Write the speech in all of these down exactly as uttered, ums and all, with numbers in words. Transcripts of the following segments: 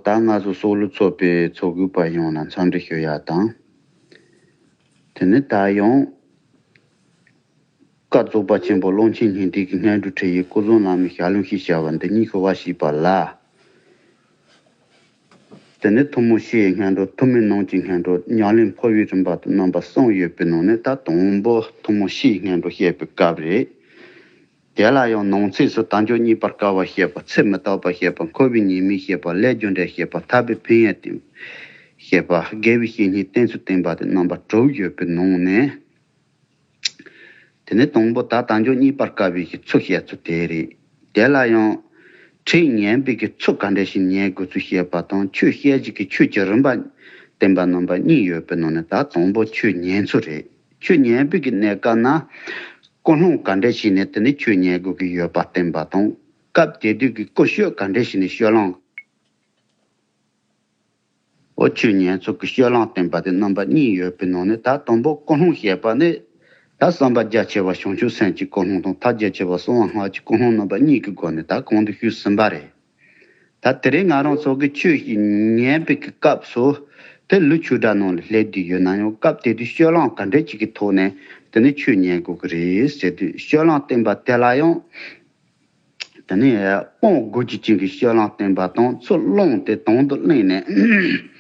ད་ང་ཚོ་སྲོག་བླུ་ཚོགས་པའི་ཚོགས་དགོས་པ་ཡོངས་ལ་འཚམས་འདྲི་ཞུ་ཡ་དང་། དེ་ནས་ད་ཡང་། བཀའ་རྫོགས་པ་ཆེན་པོ་ཀློང་ཆེན་སྙིང་ཐིག་གི་སྔོན་འགྲོ་ཁྲིད་ཡིག་སྐུ་གསུང་བླ་མའི་ཞལ་ལུང་ཞེས་བྱ་བ་འདི་ཉིད་ཞུ་བ་ཞེས་པ་ལ། དེ་ནས་ཐུན་མོང་སྤྱིའི་སྔོན་འགྲོ། ཐུན་མིན་ནང་གི་སྔོན་འགྲོ། ཉམས་ལེན་འཕོ་བའི་རིམ་པ་དང་རྣམ་པ་གསུམ་ཡོད་པའི་ནང་ནས། ད་དང་པོ་ཐུན་མོང་སྤྱིའི་སྔོན་འགྲོ་བཤད་པའི་སྐབས་རེད། དེ་ལ་ཡང་ནང་གསེས་སུ་དལ་འབྱོར་རྙེད་པར་དཀའ་བ་བཤད་པ། ཚེ་མི་རྟག་པ་བཤད་པ། འཁོར་བའི་ཉེས་དམིགས་བཤད་པ། ལས་རྒྱུ་འབྲས་བཤད་པ། ཐར་པའི་ཕན་ཡོན་བཤད་པ། དགེ་བའི་བཤེས་གཉེན་བསྟེན་ཚུལ་བསྟན་པ་སྟེ་རྣམ་པ་དྲུག་ཡོད་པའི་ནང་ནས། དེ་ནས་དང་པོ་ད་དལ་འབྱོར་རྙེད་པར་དཀའ་བའི་གི་ཚུལ་བཤད་ཚུལ་དེ་རེད། དེ་ལ་ཡང་ཁྲིད་ཉན་པའི་གི་ཚུལ་ག་འདྲ་ཞིག་ཉན་དགོས་ཚུལ་བཤད་པ་དང་། ཆོས་བཤད་རྒྱུ་གི་ཆོས་ཀྱི་རིམ་པ་བསྟན་པ་རྣམ་པ་གཉིས་ཡོད་པའི་ནང་ནས། ད་དང་པོ་ཆོས་ཉན་ཚུལ་རེད། ཆོས་ཉན་པའི་གི་གནས་སྐབས་ན་ཀུན་སློང་ག་འདྲ་ཞིག་ནས་དེ་ནས་ཆོས་ཉན་དགོས་ཀྱི་ཡོད་པ་བསྟན་པ་དང་། སྐབས་དེ་དུས་ཀྱི་ཀུན་སྤྱོད་ག་འདྲ་ཞིག་ནས་སྤྱོད་ལམ། འོ། ཆོས་ཉན་ཚུལ་གྱི་སྤྱོད་ལམ་བསྟན་པ་དེ་རྣམ་པ་གཉིས་ཡོད་པའི་ནང་ནས། ད་དང་པོ་ཀུན་སློང་བཤད་པ་ནི། ད་བསམ་པ་རྒྱ་ཆེ་བ་བྱང་ཆུབ་སེམས་ཀྱི་ཀུན་སློང་དང་། མཐའ་རྒྱ་ཆེ་བ་གསང་བ་སྔགས་ཀྱི་ཀུན་སློང་རྣམ་པ་གཉིས་ཀྱི་སྒོ་ནས་ད་གོང་དུ་ཞུས་ཟིན་པ་རེད། ད་དེ་རིང་ང་རང་ཚོ་གི་ཆོས་ཤིག་ཉན་པའི་གི་སྐབས་སུ། དེ་ལུས་ཆོས་སྒྲ་ནང་ལ་སླེབས་བསྡད་ཡོད་ན་ཡང་། སྐབས་དེ་དུས་སྤྱོད་ལམ་ག་འདྲ་ཅིག་གི་ཐོག་ནས་དེ་ནས་ཆོས་ཉན་དགོས་ཀྱི་རེད་ཟེར་དུས། སྤྱོད་ལམ་བསྟན་པ་དེ་ལ་ཡང་། དེ་ནས་སྤོང་དགོས་རྒྱུ་ཅན་གྱི་སྤྱོད་ལམ་བསྟན་པ་དང་། ཚུར་བླངས་ཏེ་དོན་དུ་གླེང་ནས།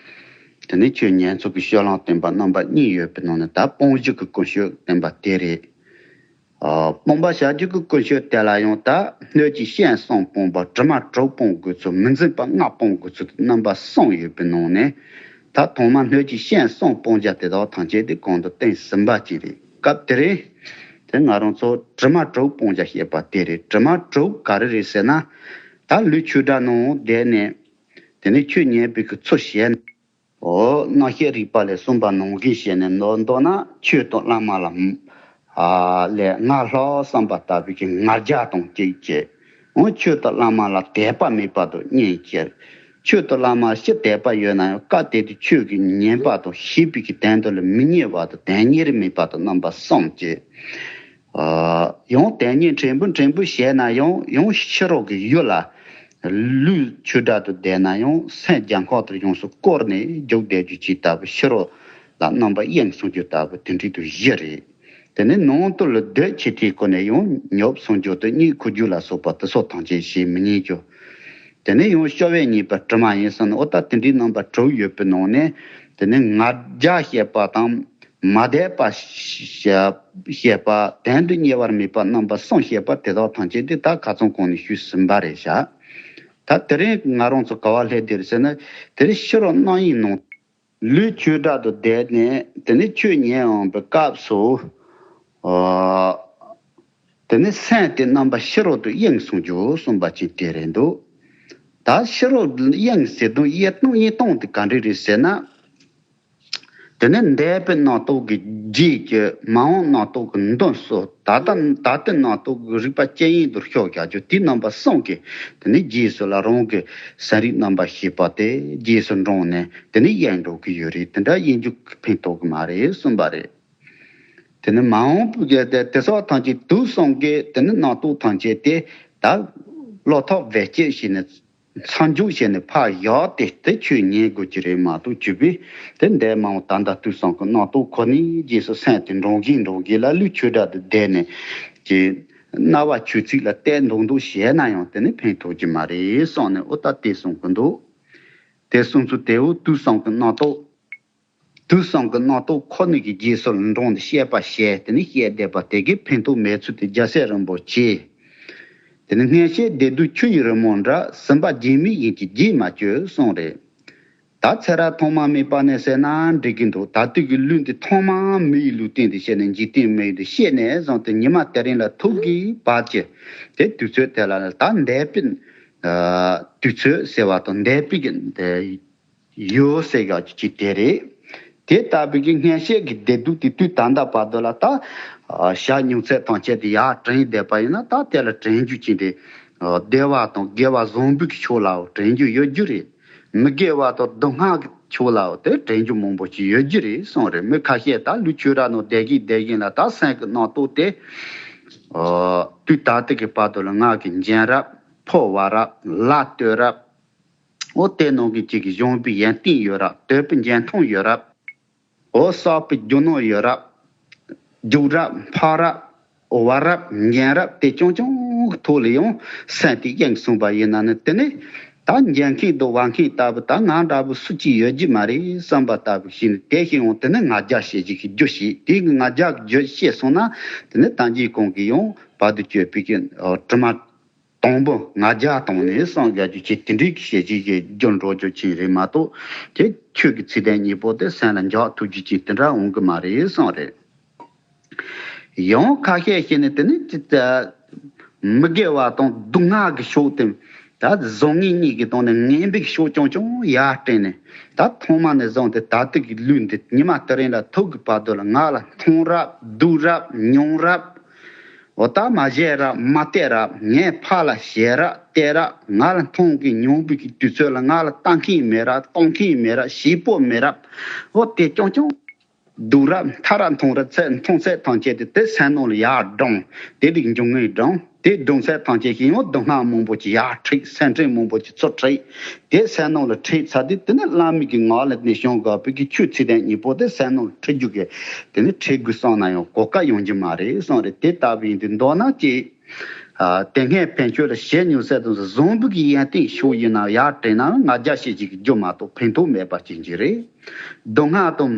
དེ་ནས་ཆོས་ཉན་ཚུལ་གྱི་སྤྱོད་ལམ་བསྟན་པ་རྣམ་པ་གཉིས་ཡོད་པའི་ནང་ནས། ད་སྤོང་བྱེད་ཀྱི་ཀུན་སྤྱོད་བསྟན་པ་དེ་རེད། ཨ། སྤོང་བར་བྱ་རྒྱུ་གི་ཀུན་སྤྱོད་དེ་ལ་ཡང་ད་སྣོད་ཀྱི་སྤྱན་གསུམ་སྤོང་བ། དྲི་མ་དྲུག་སྤོང་དགོས་ཚུལ། མི་འཛིན་པ་ལྔ་སྤོང་དགོས་ཚུལ། རྣམ་པ་གསུམ་ཡོད་པའི་ནང་ནས། ད་ཐོག་མར་སྣོད་ཀྱི་སྤྱན་གསུམ་སྤོང་བྱ་དེ་དག་ཐམས་ཅད་དེ་གོང་དུ་བསྟན་ཟིན་པ་ཅིག་རེད། སྐབས་དེ་རིང་དེ་ང་རང་ཚོ་དྲི་མ་དྲུག་སྤོང་བྱ་བཤད་པ་དེ་རེད། དྲི་མ་དྲུག་ག་རེ་རེད་ཟེར་ན། ད་ལུས་ཆོས་སྒྲ་ནང་བསྡད་ནས་དེ་ནས་ཆོས་ཉན་པའི་གི་ཚུལ་བཤད་ན། འོ། རྣམ་བཤད་རིག་པ་ལས་གསུངས་པ་ནང་བཞིན་བྱས་ནས་མདོར་མདོར་ན། ཆོས་དང་བླ་མ་ལ། ཨ། ལས་ང་ལྷག་བསམ་པ་ལྟ་བུའི་གི་ང་རྒྱལ་དང་བཅས་བྱས། འོ། ཆོས་དང་བླ་མ་ལ་དད་པ་མེད་པ་དང་གཉིས་བྱས། ཆོས་དང་བླ་མ་ལ་ཅི་དད་པ་ཡོད་ན་ཡང་། སྐབས་དེ་དུས་ཆོས་ཀྱི་ཉན་པ་དང་བྱེད་པའི་གི་དོན་དུ་ལ་མི་གཉེར་བ་དང་དོན་གཉེར་མེད་པ་དང་རྣམ་པ་གསུམ་བྱས། ཨ། ཡང་དོན་གཉེར་ཕྲན་བུ་ཕྲན་བུ་བྱས་ན་ཡང་། ཡང་ཕྱི་རོལ་གྱི་ཡུལ་ལ་ལུས་ཆོས་སྒྲ་དུ་བསྡད་ན་ཡང་། སེམས་རྒྱ་ཁོག་ཏུ་ཡོངས་སུ་བསྐོར་ནས་རྒྱུག་བསྡད་རྒྱུ་ཅིག་ལྟ་བུ། ཕྱི་རོལ་ལ་རྣམ་པ་གཡེང་སོང་རྒྱུ་ལྟ་བུ་དེ་འདྲའི་དུ་བཞི་རེད། དེ་ནས་ནང་དུ་ལ་སྡོད་ཕྱིར་དེའི་སྒོ་ནས་ཡང་ཉོབ་སོང་རྒྱུ་དང་གཉིད་ཁུག་རྒྱུ་ལ་སོགས་པ་དེ་སོགས་ཐམས་ཅད་བྱེད་མི་ཉན་རྒྱུ། དེ་ནས་ཡང་སྤྱོད་པས་ཉེས་པའི་དྲི་མ་ཡིན་གསུངས་ནས། འོ། ད་དེ་འདྲའི་རྣམ་པ་དྲུག་ཡོད་པའི་ནང་ནས། དེ་ནས་ང་རྒྱལ་བཤད་པ་དང་། མ་དད་པ་བཤད་པ། དོན་དུ་གཉེར་བ་མེད་པ། རྣམ་པ་གསུམ་བཤད་པ་དེ་དག་ཐམས་ཅད་དེ་ད་ཁ་སང་གོང་ནས་ཞུས་ཟིན་པ་རེད་བཞག། ད་དེ་རིང་ང་རང་ཚོ་ག་པར་སླེབས་བསྡད་རེད་ཟེར་ན། དེ་རིང་ཕྱི་རོལ་རྣམ་གཡེང་ནང་། ལུས་ཆོས་སྒྲ་དང་བསྡད་ནས་དེ་ནས་ཆོས་ཉན་འོང་པའི་སྐབས་སུ། ཨ། དེ་ནས་སེམས་དེ་རྣམ་པ་ཕྱི་རོལ་དུ་གཡེང་སོང་རྒྱུ་གསུངས་པ་ཅིག་དེ་རེད་འདུག། ད་ཕྱི་རོལ་དུ་གཡེང་ཟེར་དུས་གཡེང་སྟངས། གཡེང་སྟངས་དེ་ག་འདྲ་རེད་ཟེར་ན། དེ་ནས་འདས་པའི་རྣམ་རྟོག་གི་རྗེས་ཀྱི། མ་འོངས་རྣམ་རྟོག་གི་མདུན་སོ། ད་ལྟ་ད་ལྟའི་རྣམ་རྟོག་གི་རིག་པ་ཅན་ཡིན་དུ་ཤོག་བྱ་རྒྱུ་དེ་རྣམ་པ་གསུམ་གྱི། དེ་ནས་རྗེས་སུ་ལ་རང་གི་སེམས་རིག་རྣམ་པར་ཤེས་པ་དེ་རྗེས་སུ་འབྲངས་ནས་དེ་ནས་གཡེང་འགྲོ་གི་ཡོད་རེད། དེ་འདྲ་གཡེང་རྒྱུ་ཕན་ཐོགས་གི་མ་རེད་གསུངས་པ་རེད། དེ་ནས་མ་འོངས་པའི་གི་དེ་དེ་སོགས་ཐམས་ཅད་དུག་གསུམ་གྱི་དེ་ནས་རྣམ་རྟོག་ཐམས་ཅད་དེ་ད་བློ་ཐག་རྦད་བཅད་བྱས་ནས། མཚམས་འཇོག་བྱས་ནས་ཕར་བཞག་སྟེ་དེ་ཆོས་ཉན་དགོས་ཀྱི་རེད་མ་གཏོགས། བཅུ་པའི་དེ་འདས་མ་འོངས་ད་ལྟ་དུག་གསུམ་གྱི་རྣམ་རྟོག་ཁོ་ནས་རྗེས་སུ་སེམས་དེ་འབྲང་གིན་འབྲང་གིན་ལ་ལུས་ཆོས་སྒྲ་དང་བསྡད་ནས་ཀྱི་རྣ་བ་ཆོས་ཚིག་ལ་གཏད་མདོག་མདོག་བྱས་ན་ཡང་དེ་ནི་ཕན་ཐོགས་ཀྱི་མ་རེད་གསུངས་ནས། འོ། ད་དེ་གསུང་གི་འདུག། དེ་གསུང་ཚུལ་དེའོ་དུག་གསུམ་གྱི་རྣམ་རྟོག། དུག་གསུམ་གྱི་རྣམ་རྟོག་ཁོ་ནས་ཀྱི་རྗེས་སུ་འབྲངས་ཏེ་བཤད་པ་བཤད། དེ་ནི་བཤད་བསྡད་པ་དེ་གིས་ཕན་ཐོགས་མེད་ཚུལ་དེ་རྒྱལ་སྲས་རིན་པོ་ཆེ། དེ་ནི་སྔོན་བཤད་བདེ་སྡུག་ཆུ་ཡི་རི་མོ་འདྲ། ཟིན་པ་རྒྱུས་མེད་ཡིན་གྱི་རྒྱུས་མ་བཅོས་གསུངས་རེད། ད་ཚེ་རབས་ཐོག་མ་མེད་པ་ནས་ཟེར་ན་འགྲིག་གི་འདུག། ད་དུས་ཀྱི་ལུས་འདི་ཐོག་མ་མི་ཡི་ལུས་རྟེན་དུ་བཤད་ནས། འཇིག་རྟེན་མི་ཡི་དུ་བཤད་ནས་བཟུང་སྟེ་ཉི་མ་དེ་རིང་ལ་ཐུག་གི་བར་གྱི་དེ་དུས་ཚོད་དེ་ལ་ད་འདས་པའི་དུས་ཚོད་ཟེར་བ་དང་འདས་པའི་གི་འདས། ཡོད་ཟེར་ཡག་ཅིག་དེ་རེད། དེ་ལྟ་བུའི་གི་སྔོན་བཤད་ཀྱི་བདེ་སྡུག་དེ་དུས་ད་ལྟ་བར་དུ་ལ་ད་ཞག་ཉིན་མཚན་ཐམས་ཅད་དེ་ཡར་དྲན་བསྡད་པ་ཡིན་ན། ད་དེ་ལ་དྲན་རྒྱུ་ཅིག་དེ་བདེ་བ་དང་དགེ་བ་བཟང་པོའི་གི་ཕྱོགས་ལའོ་དྲན་རྒྱུ་ཡོད་རྒྱུ་རེད། མི་དགེ་བ་དང་སྡུག་བསྔལ་གྱི་ཕྱོགས་ལའོ་དེ་དྲན་རྒྱུ་མང་པོ་ཅིག་ཡོད་རྒྱུ་རེད་གསུངས་རེད། མི་ཁ་ཤས་ད་ལུས་ཆོས་ར་ནང་བསྡད་བཞིན་བསྡད་བཞིན་ལ་ད་སེམས་ཀྱི་རྣམ་རྟོག་དེ་དུས་ད་ལྟ་གི་བར་དུ་ལ་ང་གི་འཇོན་རབས། ཕོ་བ་རབས། ལ་སྟོད་རབས། འོ་དེ་ནང་གི་གཅིག་གི་གཞོང་པའི་ཡོན་ཏན་ཡོད་རབས། དོད་པའི་འཇོན་ཐང་ཡོད་རབས། འོ་བསགས་པའི་རྒྱུ་ནོར་ཡོད་རབས། རྒྱུག་རབས། འཕགས་རབས། བར་རབས། ཉན་རབས། དེ་རྐྱང་རྐྱང་གི་ཐོག་ལ་ཡང་སེམས་གཏིང་གཡེང་སོང་པ་ཡིན་ན་ནི། དེ་ནི་ད་འཇོན་མཁན་དང་བ་མཁན་ལྟ་བུ། ད་ང་འདྲ་བོ་སུ་གཅིག་ཡོད་རྒྱུ་མ་རེད་བསམ་པ་ལྟ་བུ་ཞིག་ནི། དེ་ཞིག་ཡང་དེ་ནི་ང་རྒྱལ་བྱེད་ཀྱི་རྒྱུ་ཞིག་དེ་གི་ང་རྒྱལ་གྱི་རྒྱུ་ཤེས་སོང་ན། དེ་ནི་ད་གིན་གོང་གི་ཡང་བར་དུ་གཅོད་པའི་གི་དྲི་མ་དང་པོ་ང་རྒྱལ་དང་ནི་སངས་རྒྱས་ཀྱི་ཆེད། དེ་འདྲའི་ཞལ་གྱིས་བརྗོད་འགྲོ་རྒྱུ་ཅན་རེད་མ་གཏོགས། དེ་ཆོས་ཀྱི་ཚིག་དོན་གཉིས་པོ་དེ་སེམས་ལ་འཇགས་ཐུབ་རྒྱུ་ཅན་དེ་འདྲ་འོང་གི་མ་རེད་གསུངས་རེད། ཡང་ཁ་ཤས་ཤིག་ནི་དེ་ནི་ཅི་ད་མི་དགེ་བ་དང་སྡུག་བསྔལ་གྱི་ཕྱོགས་དེ། ད་བཟང་ངན་གཉིས་ཀྱི་སྟེང་ནས་ངན་པའི་ཕྱོགས་རྐྱང་རྐྱང་ཡར་དྲན་ནས། ད་ཐོག་མ་ནས་བཟུང་སྟེ་ད་ལྟ་གི་ལུས་འདི་ཉི་མ་དེ་རིང་ལ་ཐུག་གི་བར་དུ་ལ་ང་ལ་མཐོང་རབས། སྡུག་རབས། མྱོང་རབས། འོ་ད་མ་བྱས་རབས། མ་བལྟས་རབས། ངས་ཕར་ལ་བྱས་རབས། བལྟས་རབས། ང་ལ་མཐོང་གི་མྱོང་བའི་གི་དུས་ཚོད་ལ་ང་ལ་ལྟ་མཁན་མེད་རབས། གཏོང་མཁན་མེད་རབས། བྱེད་པོ་མེད་རབས། འོ་དེ་རྐྱང་རྐྱང་སྡུག་རབས། ཐར་ར་མཐོང་ར་ཚད་མཐོང་ཚད་ཐམས་ཅད་དེ་དེ་སེམས་ནང་ལ་ཡར་སྒྲེང་། དེ་རིགས་འབྱུང་ངེས་སྒྲེང་། དེ་སྒྲེང་ཚད་ཐམས་ཅད་ཀྱིས་ཡང་སྡུག་བསྔལ་མང་པོ་ཅིག་ཡར་འཁྲིགས། སེམས་ཁྲལ་མང་པོ་ཅིག་ཚུར་འཁྲིགས། དེ་སེམས་ནང་ལ་འཁྲིགས་ཚར་དུས་དེ་ནི་བླ་མའི་གི་ངག་ལ་ནི་བྱང་དགའ་བོའི་གི་ཆོས་ཚིག་དོན་གཉིས་པོ་དེ་སེམས་ནང་ལ་འཁྲིགས་རྒྱུ་གི་དེ་ནི་འཁྲིགས་དགོས་བསམ་ན་ཡང་གོ་སྐབས་ཡོང་རྒྱུ་མ་རེད་གསུངས་རེད། དེ་ལྟ་བུ་ཡིན་དུས་མདོར་ན་ཅིག་ཨ། དེ་སྔའི་ཕན་ཆོད་ལ་བྱས་མྱོང་ཚད་དང་བཟང་པོ་གི་ཡོན་ཏན་ཕྱོགས་ཡིན་ན་ཡར་དྲན་ན་ང་རྒྱལ་ཤེས་བྱེད་ཀྱི་རྒྱུ་མ་གཏོགས་ཕན་ཐོགས་མེད་པ་ཅན་ཅིག་རེད། སྡུག་བསྔལ་དང་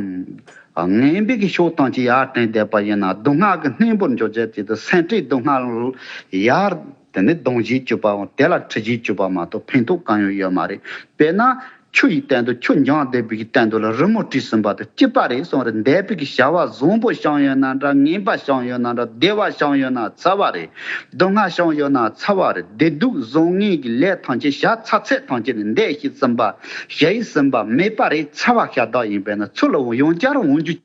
ངན་པའི་གི་ཕྱོགས་ཐམས་ཅད་ཡར་དྲན་བསྡད་པ་ཡིན་ན། སྡུག་བསྔལ་གྱི་སྣེ་མོར་འཇོག་བྱེད་ཅིག་དང་། སེམས་ཁྲལ་སྡུག་བསྔལ་ཡར་དེ་ནི་ལྡང་བྱེད་བཅུག་པའམ་དེ་ལ་འཁྲིད་བྱེད་བཅུག་པ་མ་གཏོགས་ཕན་ཐོགས་གང་ཡང་ཡོད་མ་རེད། དཔེར་ན། ཆུ་ཡི་སྟེང་དུ། ཆུ་འབྱུང་བསྡད་པའི་སྟེང་དུ་ལ་རི་མོ་བྲིས་ཟིན་པ་དང་གཅིག་པ་རེད་གསུངས་རེད། འདས་པའི་གི་བྱ་བ་བཟང་པོ་བྱུང་ཡོད་ན་འདྲ། ངན་པ་བྱུང་ཡོད་ན་འདྲ། བདེ་བ་བྱུང་ཡོད་ན་ཚར་བ་རེད། སྡུག་བསྔལ་བྱུང་ཡོད་ན་ཚར་བ་རེད། བདེ་སྡུག་བཟང་ངན་གྱི་ལས་ཐམས་ཅད། བྱ་ཚར་ཚད་ཐམས་ཅད་ནི་འདས་ཟིན་པ། བྱས་ཟིན་པ། མེད་པ་རེད། ཚར་བ་ཤ་སྟག་ཡིན་པས་ན། ཚུར་ལ་ཡང་བསྐྱར་འོང་རྒྱུ།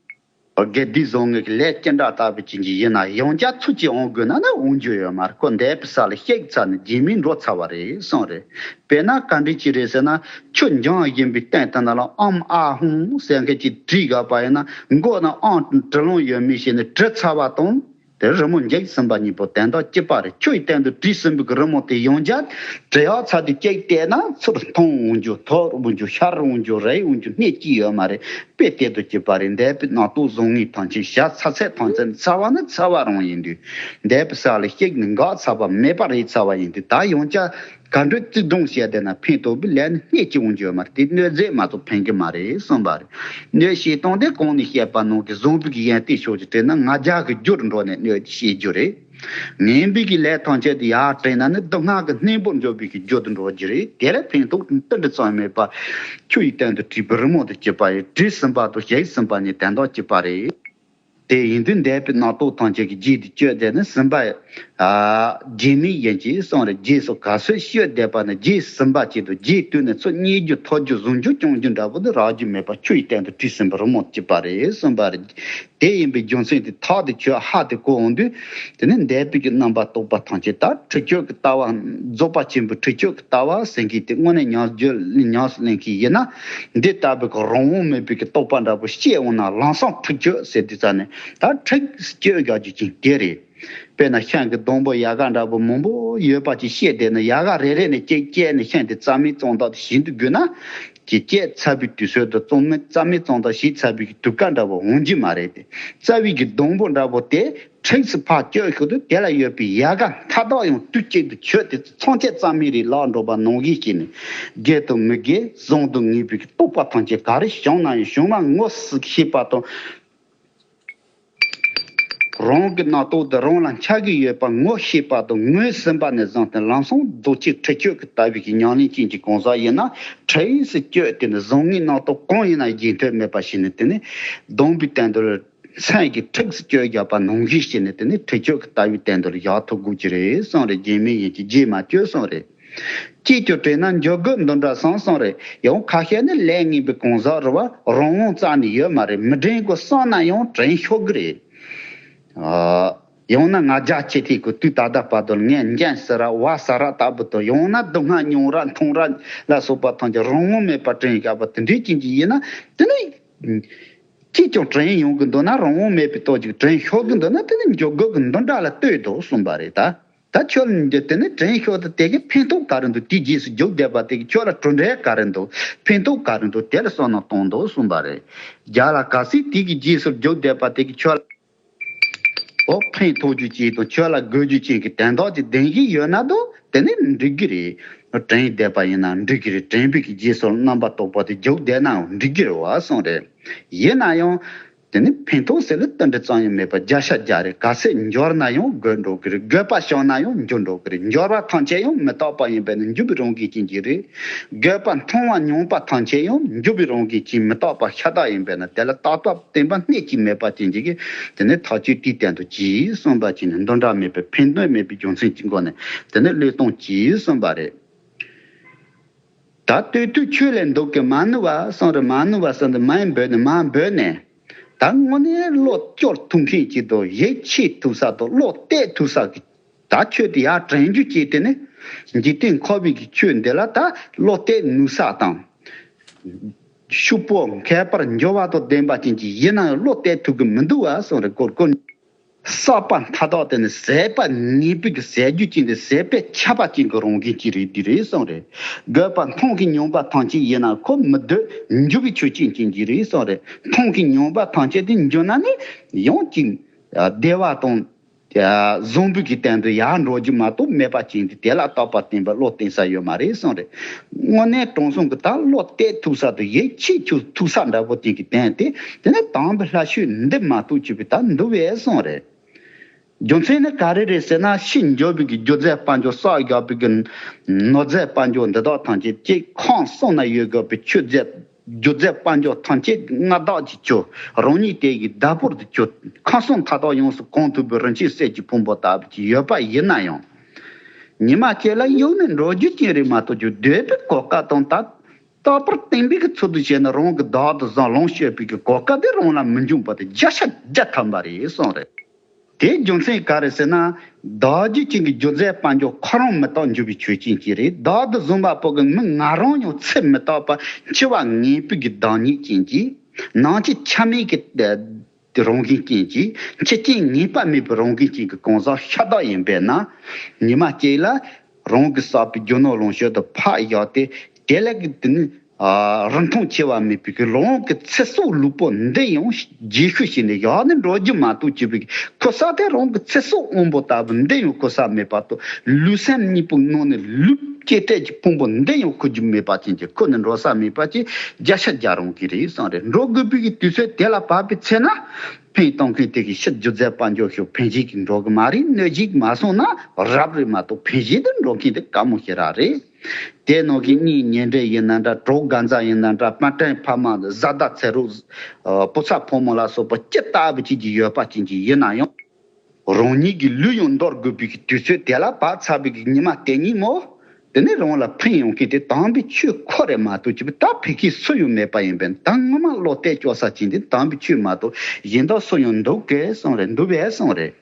དགེ་སྡིག་བཟང་ངན་གྱི་ལས་ཅི་འདྲ་ལྟ་བུ་ཅིག་ཅིག་ཡིན་ན་ཡང་བསྐྱར་ཚུར་ཅིག་འོང་དགོས་ན་ནི་འོང་རྒྱུ་ཡོད་མ་རེད། ཁོ་འདས་པའི་ས་ལ་གཤེགས་ཚར་ནས་རྗེས་མའི་འགྲོ་ཚར་བ་རེད་གསུངས་རེད། དཔེར་ན་ག་འདྲ་ཅིག་རེད་ཟེར་ན། ཆུ་འབྱུང་བཞིན་པའི་སྟེང་དེ་ན་ལ་ཨམ་ཨ་ཧུང་ཟེར་མཁན་ཅིག་བྲིས་དགོས་པ་ཡིན་ན། མགོ་ན་ཨང་བྲི་ལོང་ཡོད་མེད་ཞིག་ནས་བྲི་ཚར་བ་དང་། དེ་རི་མོ་འཇིག་ཟིན་པ་གཉིས་པོ་དོན་དག་གཅིག་པ་རེད། ཆུ་ཡི་སྟེང་དུ་བྲིས་ཟིན་པའི་རི་མོ་དེ་ཡང་བསྐྱར་བྲི་ཡག་ཚར་དུས་གཅིག་བལྟས་ན། ཚུར་མཐོང་འོང་རྒྱུ། ཐོས་འོང་རྒྱུ། ཤར་འོང་རྒྱུ། རེག་འོང་རྒྱུ་སྣེ་གཅིག་ཡོད་མ་རེད། དཔེ་དེ་དང་གཅིག་པ་རེད། འདས་པའི་རྣམ་རྟོག་བཟང་ངན་ཐམས་ཅད། བྱ་ཚར་ཚད་ཐམས་ཅད་ཚར་བ་ནི་ཚར་བ་རང་ཡིན་དུས། འདས་པའི་ས་ལ་གཤེགས་ནས་འགག་ཚར་བ། མེད་པ་རེད་ཚར་བ་ཡིན་དུས། ད་ཡང་བསྐྱར་ག་འདྲ་བརྩི་སྲུང་བྱས་བསྡད་ན་ཕན་ཐོགས་པའི་ལས་ནི་སྣེ་གཅིག་འོང་རྒྱུ་ཡོད་མ་རེད། དེ་གནོད་འཚེ་མ་གཏོགས་ཕན་གྱི་མ་རེད་གསུངས་པ་རེད། གནོད་བྱེད་སྟངས་དེ་གོང་ནས་བཤད་པ་ནང་གི་བཟང་པོའི་གི་ཡོན་ཏན་ཕྱོགས་ཀྱི་དྲན་ན་ང་རྒྱལ་གྱི་རྒྱུར་འགྲོ་ནས་གནོད་བྱེད་རྒྱུ་རེད། ངན་པའི་གི་ལས་ཐམས་ཅད་དེ་ཡར་དྲན་ན་ནི་སྡུག་བསྔལ་གྱི་སྣེ་མོར་འཇོག་པའི་གི་རྒྱུ་དུ་འགྲོ་རྒྱུ་རེད། དེ་ལས་ཕན་ཐོགས་ཏིལ་འབྲུ་ཙམ་མེད་པ། ཆུ་ཡི་སྟེང་དུ་བྲིས་པའི་རི་མོ་དང་གཅིག་པ་ཡིན། བྲིས་ཟིན་པ་དང་བྱས་ཟིན་པ་གཉིས་དོན་དག་གཅིག་པ་རེད། དེ་ཡིན་དུས་འདས་པའི་རྣམ་རྟོག་ཐམས་ཅད་ཀྱི་རྗེས་དེ་གཅོད་དེ་ནི་ཟིན་པ། ཨ། རྗེས་མའི་ཡན་གྱིས་གསུངས་རེད། རྗེས་སུ་ག་ཚོད་གཅོད་བསྡད་པ་ནི་རྗེས་ཟིན་པ་ཅིག་དང་། རྗེས་དུས་ནི་ཚུར་རྙེད་རྒྱུ། ཐོས་རྒྱུ། གཟུང་རྒྱུ། སྐྱོང་རྒྱུ་འདྲ་པོ་དེ་རག་རྒྱུ་མེད་པ། ཆུ་ཡི་སྟེང་དུ་བྲིས་ཟིན་པའི་རི་མོ་གཅིག་པ་རེད་གསུངས་པ་རེད། དེ་ཡིན་པའི་རྒྱུ་མཚན་དེ་ཐག་དེ་ཆོད། ཧ་དེ་གོ་འོང་དུས། དེ་ནི་འདས་པའི་གི་རྣམ་པར་རྟོག་པ་ཐམས་ཅད། ད་འཁྲུལ་རྐྱེན་གྱི་ལྟ་བ། རྫོགས་པ་ཆེན་པོའི་འཁྲུལ་རྐྱེན་གྱི་ལྟ་བ་ཟེར་མཁན་དེ་དངོས་གནས་ཉམས་རྒྱུ་ཉམས་སུ་ལེན་མཁན་ཡིན་ན། འདི་ལྟ་བུའི་གི་རང་དབང་མེད་པའི་གི་རྟོག་པ་འདྲ་པོ་སྐྱེ་འོང་ན། ལམ་སང་འཁྲུལ་རྐྱེན་ཟེར་དུས་ཙ་ནས་ད་འཁྲུལ་རྐྱེན་དགག་རྒྱུ་ཅན་དེ་རེད། དཔེར་ན་ཤིང་གི་སྡོང་པོ་ཡལ་ག་འདྲ་པོ་མང་པོ་ཡོད་པ་ཅིག་བཤད་བསྡད་ན། ཡལ་ག་རེ་རེ་ནས་གཅིག་བཅད་ནས་ཤིང་དེ་རྩ་མེད་བཙོང་ཐབས་དེ་བྱེད་དུ་དགོས་ན། ཅིག་བཅད་ཚར་བའི་དུས་ཚོད་དང་རྩ་མེད་རྩ་མེད་བཙོང་ཐབས་བྱེད་ཚར་བའི་གི་དུས་སྐབས་འདྲ་པོ་འོང་རྒྱུ་མ་རེད་དེ། རྩ་བའི་གི་སྡོང་པོ་འདྲ་པོ་དེ་འཁྲིགས་སུ་ཕར་བསྐྱོད་ཤོག་དུས། དེ་ལ་ཡོད་པའི་ཡལ་ག་མཐའ་དག་ཡང་དུས་གཅིག་ཏུ་ཆོད་དེ་ཚང་ཆད་རྩ་མེད་རེད་ལགས་འགྲོ་བ་ནང་བཞིན་བྱས་ནས། དགེ་དང་མི་དགེ། བཟང་དང་ངན་པའི་གི་རྟོག་པ་ཐམས་ཅད་ག་རེ་བྱུང་ན་ཡང་བྱུང་བ་ངོ་ཤེས་པ་དང་། རང་གི་རྣམ་རྟོག་དེ་རང་ལ་འཆར་གྱི་ཡོད་པ་ངོ་ཤེས་པ་དང་། ངོས་ཟིན་པ་ནས་བཟུང་སྟེ་ལམ་སང་རྫོགས་ཆེན་འཁྲུལ་རྐྱེན་གྱི་ལྟ་བའི་གི་ཉམས་ལེན་ཅན་གྱི་གང་ཟག་ཡིན་ན། འཁྲིགས་སུ་བསྐྱོད་དེ་ནི་བཟང་ངན་རྣམ་རྟོག་གང་ཡིན་ན་རྗེས་མཐུད་མེད་པ་བྱས་ནས། དེ་ནི་སྡོམ་པའི་སྟེང་དུ་སེམས་ཀྱི་འཁྲིགས་སུ་བསྐྱོད་བཞག་པ་ནང་བཞིན་བྱས་ནས། དེ་ནི་འཁྲུལ་རྐྱེན་གྱི་ལྟ་བའི་སྟེང་དུ་བཞག་ཐུབ་དགོས་ཀྱི་རེད་གསུངས་རེད། རྗེས་མའི་ཡན་གྱི་རྗེས་མ་གཅོད་གསུངས་རེད། ཅིས་ཀྱང་དྲན་ན་འཇུག་དགོས་འདི་འདྲ་སོང་གསུངས་རེད། ཡང་ཁ་ཤས་ནི་ལས་ངན་པའི་གང་ཟག་རེད་བ། རང་དབང་རྩ་ནས་ཡོད་མ་རེད། མི་དྲན་དགོས་བསམ་ན་ཡང་དྲན་ཤོར་གི་རེད། ཨ། ཡང་ན་ང་རྒྱལ་ཆེ་ཐིག་གི་དུས་ད་ལྟ་བར་དུ་ངས་འཇོན་ས་ར་བ་ས་ར་ལྟ་བུ་དང་། ཡང་ན་སྡུག་བསྔལ་མྱོང་ར་མཐོང་ར་ལ་སོགས་པ་ཐམས་ཅད་རང་དབང་མེད་པར་དྲན་བཞག་པ་དེ་འདྲའི་ཅན་གྱི་ཡིན་ན། དེ་ནི་ཅིས་ཀྱང་དྲན་ཡོང་གི་འདུག་ན། རང་དབང་མེད་པའི་སྟོབས་ཀྱིས་དྲན་ཤོར་གི་འདུག་ན། དེ་ནི་འཇུག་དགོས་ཀྱི་འདི་འདྲ་ལ་ལྟོས་དོ་གསུངས་པ་རེད་ད། ད་ཁྱོད་ལ་འདི་དེ་ནི་དྲན་ཤོག་ད་དེ་གི་ཕན་ཐོགས་ག་རེ་འདུག་དེའི་རྗེས་སུ་རྒྱུག་བསྡད་པ་དེ་གི་ཁྱོད་ལ་གྲུབ་འབྲས་ག་རེ་འདུག་ཕན་ཐོགས་ག་རེ་འདུག་དེ་ལ་བསམ་བློ་གཏོང་དོ་གསུངས་པ་རེད། རྒྱ་ལ་ག་སྲིད་དེ་གི་རྗེས་སུ་རྒྱུག་བསྡད་པ་དེ་གི་ཁྱོད་ལ་འོ་ཕན་ཐོགས་རྒྱུ་ཅིག་དང་ཁྱོད་ལ་དགོས་རྒྱུ་ཅན་གྱི་དོན་དག་ཅིག་ལྡན་གྱི་ཡོད་ན་དོ་དེ་ནི་འགྲིག་གི་རེད། དྲན་བསྡད་པ་ཡིན་ན་འགྲིག་གི་རེད། དྲན་པའི་གི་རྗེས་སུ་རྣམ་པར་རྟོག་པ་དེ་རྒྱུག་བསྡད་ནའང་འགྲིག་གི་རེད་བ་གསུངས་རེད། ཡིན་ན་ཡང་དེ་ནི་ཕན་ཐོགས་ཟེར་ལ་ཏིལ་འབྲུ་ཙམ་ཡང་མེད་པར་བརྒྱ་ཆ་བརྒྱ་རེད། ག་ཚད་འབྱོར་ན་ཡང་དགོས་འགྲོ་གི་རེད། དགོས་པ་བྱུང་ན་ཡང་འབྱོར་འགྲོ་གི་རེད། འབྱོར་བ་ཐམས་ཅད་ཡང་མི་རྟག་པ་ཡིན་པས་ན་འགྱུར་བའི་རང་བཞིན་ཅན་གྱི་རེད། དགོས་པ་མཐོང་བ་མྱོང་པ་ཐམས་ཅད་ཡང་འགྱུར་བའི་རང་བཞིན་ཅན་མི་རྟག་པ་ཤ་སྟག་ཡིན་པས་ན་དེ་ལ་རྟག་པ་བརྟན་པ་སྣོད་ཀྱིས་མེད་པ་ཅན་གྱི་དེ་ནི་ཐག་ཆོད་དེའི་སྟེང་དུ་གྱིས་གསུངས་པ་ཅན་ནི་འདུ་འབྲལ་མེད་པའི་ཕན་གནོད་མེད་པའི་རྒྱུ་མཚན་གྱི་སྒོ་ནས་དེ་ནི་བློས་གཏོང་གྱིས་གསུངས་པ་རེད། ད་ལྟོས་དུས་ཁྱོད་ལས་འདུག་གི་མ་ནུབ་བ་གསུངས་རེད། མ་ནུབ་བ་གསུངས་ཏེ་མ་ཡིན་འབོད་ནས་མ་འབོད་ནས་ད་དངོས་གནས་བློ་སྐྱོར་ཐུབ་མཁན་ཅིག་དང་ཡིད་ཆེས་ཐུབ་ས་དང་བློ་གཏད་ཐུབ་ས་གི་ད་ཁྱོད་དེ་ཡར་དྲན་རྒྱུ་ཅིག་དེ་ནི་འཇིག་རྟེན་འཁོར་བའི་གི་ཆོས་འདི་ལ་ད་བློ་གཏད་ནུས་ས་དང་། ཕྱུག་པོ་མཁས་པར་འགྱུར་བ་དང་ལྡན་པ་ཅན་གྱི་ཡིན་ན་ཡང་བློ་གཏད་ཐུབ་གི་མི་འདུག་བ་གསུངས་རེད། ཀོར་ཀོར། བསགས་པ་མཐའ་དག་དེ་ནི་ཟད་པ་ངེས་པའི་གི་ཟད་རྒྱུ་ཅན་དེ་ཟད་པས་ཁྱབ་པ་ཅན་གྱི་རང་བཞིན་ཅིག་རེད་འདི་རེད་གསུངས་རེད། དགོས་པ་མཐོང་གི་མྱོང་པ་ཐམས་ཅད་ཡིན་ན་ཁོ་མི་སྡོད་འགྱུར་བའི་ཆོས་ཅན་ཅན་གྱི་རེད་གསུངས་རེད། མཐོང་གི་མྱོང་པ་ཐམས་ཅད་དེ་འགྱུར་ན་ནི་ཡང་ཅིག་བདེ་བ་དང་བཟང་པོའི་གི་སྟེང་དུ་ཡར་འགྲོ་རྒྱུ་མ་གཏོགས་མེད་པ་ཅན་དེ་དེ་ལ་རྟག་པ་བརྟན་པའི་བློ་གཏད་ས་ཡོད་མ་རེད་གསུངས་རེད། དངོས་གནས་དྲང་སྲོང་གི་ད་བློ་གཏད་ཐུབ་ས་དང་ཡིད་ཆེས་ཐུབ་ཐུབ་ས་འདྲ་པོ་ཅན་གྱི་སྟེང་དེ་དེ་ནི་དམ་པའི་ལྷ་ཆོས་འདི་མ་གཏོགས་ཅིག་པའི་ད་འདུག་བས་གསུངས་རེད། རྒྱུ་མཚན་ནི་ག་རེ་རེད་ཟེར་ན་ཕྱིས་འབྱོར་བའི་གི་རྒྱུ་རྫས་དཔལ་འབྱོར་བསགས་བཞག་པའི་གི་ནོར་རྫས་དཔལ་འབྱོར་འདི་དག་ཐམས་ཅད་ཀྱི་ཁམས་གསུམ་ན་ཡོད་དགོས་པའི་ཆོས་རྫས་རྒྱུ་རྫས་དཔལ་འབྱོར་ཐམས་ཅད་མངའ་བདག་གིས་གྱུར། རང་ཉིད་དེ་ཡི་བདག་པོར་དུ་གྱུར། ཁམས་གསུམ་མཐའ་དག་ཡོངས་སུ་གང་ཐུབ་པའི་རིན་ཆེན་གསེར་གྱི་ཕུང་པོ་ལྟ་བུ་ཅིག་ཡོད་པ་ཡིན་ན་ཡང་། ཉི་མ་གཅིག་ལ་གཡུག་ནས་འགྲོ་རྒྱུ་ཅན་རེད་མ་གཏོགས་རྒྱུ་སྡོད་པའི་གོ་སྐབས་དང་ད། རྟག་པར་བརྟན་པའི་གི་ཚུལ་དུ་བྱས་ན་རང་གི་བདག་ཏུ་བཟུང་ལོངས་སྤྱོད་པའི་གི་གོ་སྐབས་དེ་རང་ལ་མི་འབྱུང་པ་དེ་བརྒྱ་ཆ་བརྒྱ་ཐམ་པ་རེད་གསུངས་རེད། དེའི་རྒྱུ་མཚན་ག་རེ་ཟེར་ན། བདག་རྒྱུ་ཅན་གྱི་རྒྱུ་རྫས་དཔལ་འབྱོར་ཁོ་རང་མི་རྟག་འགྱུར་བའི་ཆོས་ཅན་གྱི་རེད། བདག་ཏུ་བཟུང་བ་པོ་གི་མི་ང་རང་ཡང་ཚེ་མི་རྟག་པ་འཆི་བ་ངེས་པའི་གི་བདག་ཉིད་ཅན་གྱི། ནང་གི་ཆ་མེད་ཀྱི་དེ་རང་བཞིན་ཅན་གྱི་འཆི་རྐྱེན་ངེས་པ་མེད་པའི་རང་བཞིན་ཅན་གྱི་གང་ཟག་ཤ་སྟག་ཡིན་པས་ན། ཉི་མ་གཅིག་ལ་རང་གི་བསགས་པའི་རྒྱུ་ནོར་ལོངས་སྤྱོད་དུ་ཕར་བཞག་སྟེ་དེ་ལས་ཀྱི་དེ་ནི་རིན་ཐང་ཆེ་བ་མེད་པའི་གི་རང་གི་ཚེ་སྲོག་ལུས་པོ་འདི་ཡང་རྗེས་ཤུལ་བྱས་ནས་བཞག་ནས་འགྲོ་རྒྱུ་མ་གཏོགས་ཅིག་པའི་ཁུ་ས་དེ་རང་གི་ཚེ་སྲོག་དབང་པོ་ལྟ་བུ་འདི་ཡང་ཁུ་ས་མེད་པ་དང་ལུས་སེམས་གཉིས་པོ་ནང་ནས་ལུས་སྐྱེ་གཏད་ཀྱི་ཕུང་པོ་འདི་ཡང་ཁུ་རྒྱུ་མེད་པ་ཅན་གྱི་ཁུ་ནས་འགྲོ་ས་མེད་པ་ཅིག་བརྒྱ་ཆ་བརྒྱ་རང་གི་རེད་གསུངས་རེད། འགྲོ་དགོས་པའི་གི་དུས་ཚོད་དེ་ལ་བབ་པའི་ཚེ་ན། ཕན་གཏོང་མཁན་དེ་གི་ཕྱིར་རྒྱུ་རྫས་དཔལ་འབྱོར་ཤོག་ཕན་ཞིག་གི་འགྲོ་གི་མ་རེད། གནོད་ཞིག་མ་སོང་ན་རབ་རེད་མ་གཏོགས་ཕན་ཞིག་ཏུ་འགྲོ་མཁན་དེ་དཀའ་མོ་ཞེ་དྲག་རེད། དེ་ནང་གི་གཉེན་ཉེ་འབྲེལ་ཡིན་ན་འདྲ། གྲོགས་དགའ་མཛའ་ཡིན་ན་འདྲ། དཔལ་སྤྲིན་ཕ་མ་བཟའ་ཟླ་ཚེ་རོགས། ཨ་བུ་ཚ་ཕོ་མོ་ལ་སོགས་པ་ཅི་ལྟ་བུ་ཅིག་གི་ཡོད་པ་ཅན་གྱི་ཡིན་ན་ཡང་། རང་ཉིད་ཀྱི་ལུས་ཡང་འདོར་དགོས་པའི་གི་དུས་ཚོད་དེ་ལ་བབ་ཚར་བའི་གི་ཉི་མ་དེ་ཉིད་མོ། དེ་ནས་རང་ལ་ཕན་ཡོང་མཁན་དེ་དམ་པའི་ཆོས་ཁོ་རེ་མ་གཏོགས་ཅིག་ད་ཕ་གི་སུ་ཡང་མེད་པ་ཡིན་པས། ད་ངོ་མ་བློ་གཏད་གཅོག་ས་ཅན་དེ་དམ་པའི་ཆོས་མ་གཏོགས་གཞན་དག་སུ་ཡང་འདུག་གས་གསུངས་རེད། འདུག་པས་གསུངས་རེད།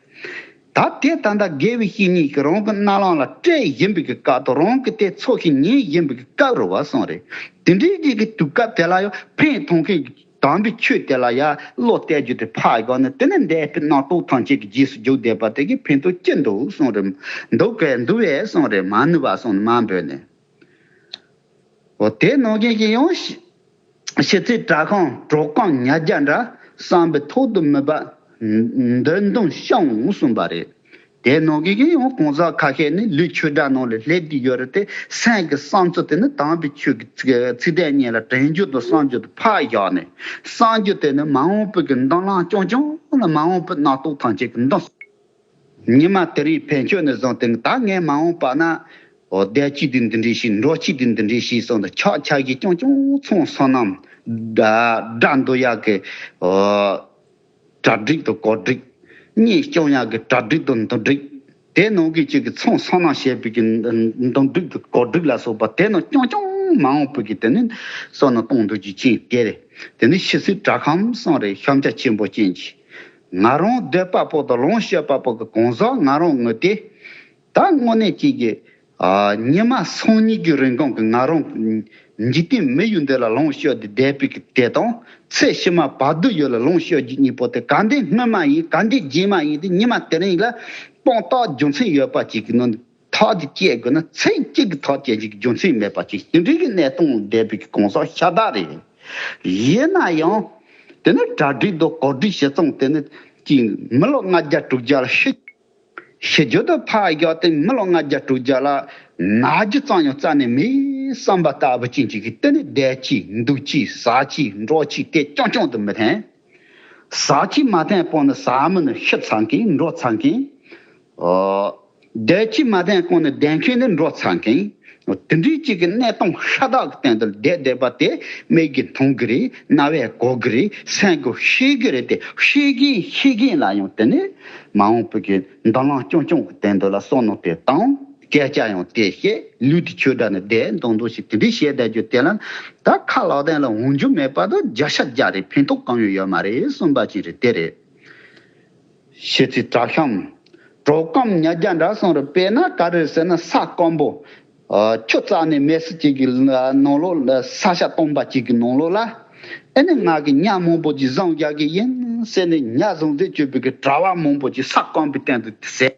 ད་དེ་ད་ལྟ་དགེ་བའི་བཤེས་གཉེན་གྱིས་རང་གི་རྣ་ལམ་ལ་སྤྲད་བཞིན་པའི་གི་སྐབས་དང་རང་གིས་དེ་ཚོར་ཞིང་ཉན་བཞིན་པའི་གི་སྐབས་རེད་བ་གསུངས་རེད། དེ་འདྲའི་གི་དུས་སྐབས་དེ་ལ་ཡང་ཕན་ཐོགས་མཁན་གྱི་དམ་པའི་ཆོས་དེ་ལ་ཡང་བློ་གཏད་རྒྱུ་དེ་ཕར་བཞག་ནས་དེ་ནས་འདས་པའི་རྣམ་རྟོག་ཐམས་ཅད་ཀྱི་རྗེས་སུ་རྒྱུག་བསྡད་པ་དེ་གིས་ཕན་ཐོགས་ཅི་འདུག་གསུངས་རེད། འདུག་གས་འདུག་པས་གསུངས་རེད། མ་ནུབ་པ་གསུངས་ནས་མ་འབོད་ནས། འོ་དེ་ནང་བཞིན་གྱི་ཡང་ཤི་ཤི་ཚེ་དྲག་ཁམས་གྲོག་རྐང་ཉ་རྒྱ་འདྲ། བསམ་པའི་ཐོག་ཏུ་མི་འབབ་འདོད་འདུན་ཤོང་གསུངས་པ་རེད། དེ་ནང་གི་གི་ཡང་གང་ཟག་ཁ་ཤས་ནི་ལུས་ཆོས་སྒྲ་ནང་ལ་སླེབས་བསྡད་ཡོད་རེད་དེ། སེམས་ཀྱི་བསམ་ཚུལ་དེ་ནི་དམ་པའི་ཆོས་ཀྱི་ཚིག་ཚིག་དོན་གཉིས་ལ་དྲན་རྒྱུ་དང་བསམ་རྒྱུ་དེ་ཕར་བཞག་ནས། བསམ་རྒྱུ་དེ་ནི་མ་འོངས་པའི་གི་མདུན་ལམ་རྐྱང་རྐྱང་ལ་མ་འོངས་པའི་རྣམ་རྟོག་ཐམས་ཅད་ཀྱི་མདུན། ཉི་མ་དེ་རིང་ཕན་ཆོད་ནས་བཟུང་སྟེ་ད་ངས་མ་འོངས་པ་ན། འོ་བསྡད་ཀྱི་དེ་འདི་འདྲ་ཞིག་འགྲོ་ཀྱི་དེ་འདི་འདྲ་ཞིག་གསུངས་ཏེ་ཆག་ཆག་གི་རྐྱང་རྐྱང་ཚོང་སོ་ནམ། དགྲ་འདུལ་ཡག་གི་འོ། གྲ་སྒྲིག་དང་གོ་སྒྲིག་གཉེན་སྐྱོང་ཡག་གི་གྲ་སྒྲིག་དང་འདུམ་སྒྲིག་དེ་ནང་གི་གཅིག་གི་ཚོང་སོ་ནམ་བྱེད་པའི་གི་འདུམ་སྒྲིག་དང་གོ་སྒྲིག་ལ་སོགས་པ་དེ་ནང་རྐྱང་རྐྱང་མ་འོངས་པའི་གི་དེ་ནི་སོ་ནམ་གཏོང་འདོད་ཀྱི་ཅན་དེ་རེད། དེ་ནི་ཤི་ཚེ་དྲག་ཁམས་གསུངས་རེད། ཤམ་ཆ་ཆེན་པོ་ཅན་གྱི། ང་རང་འདོད་པ་པོ་དང་ལོངས་སྤྱོད་པ་པོ་གི་གང་ཟག་ང་རང་ངོས་དེ། ད་དངོས་གནས་ཅིག་གི། ཨ་ཉི་མ་སང་ཉིན་གྱི་རིང་གང་གི་ང་རང་འཇིག་རྟེན་མི་ཡུལ་འདི་ལ་ལོངས་སྤྱོད་དེ་བསྡད་པའི་གི་དེ་དང་ཚེ་ཕྱི་མ་བར་དོ་ཡུལ་ལ་ལོངས་སྤྱོད་རྒྱུ་གཉིས་པོ་དེ་ག་འདྲའི་སྔོན་མ་ཡིན་ག་འདྲའི་རྗེས་མ་ཡིན་དེ་ཉི་མ་དེ་རིང་ལ། དཔང་རྟགས་རྒྱུ་མཚན་ཡོད་པ་ཅིག་གི་ནང་ཐག་ཅིག་བཅད་དགོས་ན་ཚིག་གཅིག་གི་ཐག་བཅད་ཅིག་རྒྱུ་མཚན་མེད་པ་ཅིག་དེ་འདྲའི་གི་གནས་སྟངས་བསྡད་པའི་གི་གང་ཟག་ཤ་སྟག་རེད། ཡིན་ན་ཡང་དེ་ནི་གྲ་སྒྲིག་དང་གོ་སྒྲིག་བྱེད་སྟངས་དེ་ནི་ཅིག་མི་ལོ་ལྔ་བརྒྱ་དྲུག་བརྒྱ་ལ་ཤི་ཤི་རྒྱུ་དང་ཕར་བཞག་སྟེ་མི་ལོ་ལྔ་བརྒྱ་དྲུག་བརྒྱ་ལ་ན་རྒྱུ་ཙམ་ཡང་རྩ་ནས་མེད་བསམ་པ་ལྟ་བུ་ཅན་ཅིག་གིས་དེ་ནི་བསྡད་ཀྱི་འདུག་ཀྱི་ཟ་ཀྱི་འགྲོ་ཀྱི་དེ་རྐྱང་རྐྱང་དུ་མི་འཐེན། ཟ་ཅིག་མ་བསྟན་པོ་ནི་ཟ་མི་ནི་ཤི་ཚར་མཁན་འགྲོ་ཚར་མཁན། ཨོ། བསྡད་ཅིག་མ་བསྟན་གོང་ནི་བསྡད་མཁན་ནི་འགྲོ་ཚར་མཁན། དེ་འདྲའི་ཅིག་གི་གནས་སྟངས་ཤ་སྟག་གི་སྟེང་དུ་བསྡད་བསྡད་པ་དེ་མིག་གིས་མཐོང་གི་རེད། རྣ་བས་གོ་གི་རེད། སེམས་ཀྱིས་ཤེས་གི་རེད་དེ་ཤེས་གིན་ཤེས་གིན་ལ་ཡང་དེ་ནི་མ་འོངས་པའི་གི་མདུན་ལམ་རྐྱང་རྐྱང་གི་སྟེང་དུ་ལ་བསམ་མནོ་དེ་བཏང་། སྐད་ཆ་ཡང་དེ་བཤད། ལུས་དེ་ཆོས་སྒྲ་ནི་བསྡད་མདོག་མདོག་ཞིག་དེ་འདྲའི་བཤད་བསྡད་རྒྱུ་དེ་ལ་ད་ཁ་ལག་སྟེང་ལ་འོང་རྒྱུ་མེད་པ་དང་བརྒྱ་ཆ་བརྒྱ་རེད། ཕན་ཐོགས་གང་ཡང་ཡོད་མ་རེད་གསུངས་པ་ཅིག་རེད། དེ་རེད། ཤེས་ཚིག་གྲྭ་ཤམ། གྲོགས་སྐམ་ཉ་རྒྱ་འདྲ་གསུངས་རེད། དཔེར་ན་ག་རེ་ཟེར་ན་ས་སྐམ་པོ། ཆུ་རྩ་ནས་མེད་ས་ཅིག་གི་ནང་ལོགས་ལ་ས་ཆ་སྟོང་པ་ཅིག་གི་ནང་ལོགས་ལ། ཨེ་ནི་ང་གི་ཉ་མང་པོ་ཅིག་བཟུང་རྒྱག་གི་ཡིན་ཟེར་ནས་ཉ་བཟུང་རྩིས་སྤྱོད་པའི་གི་གྲྭ་བ་མང་པོ་ཅིག་ས་སྐམ་པོའི་སྟེང་དུ་ཟས།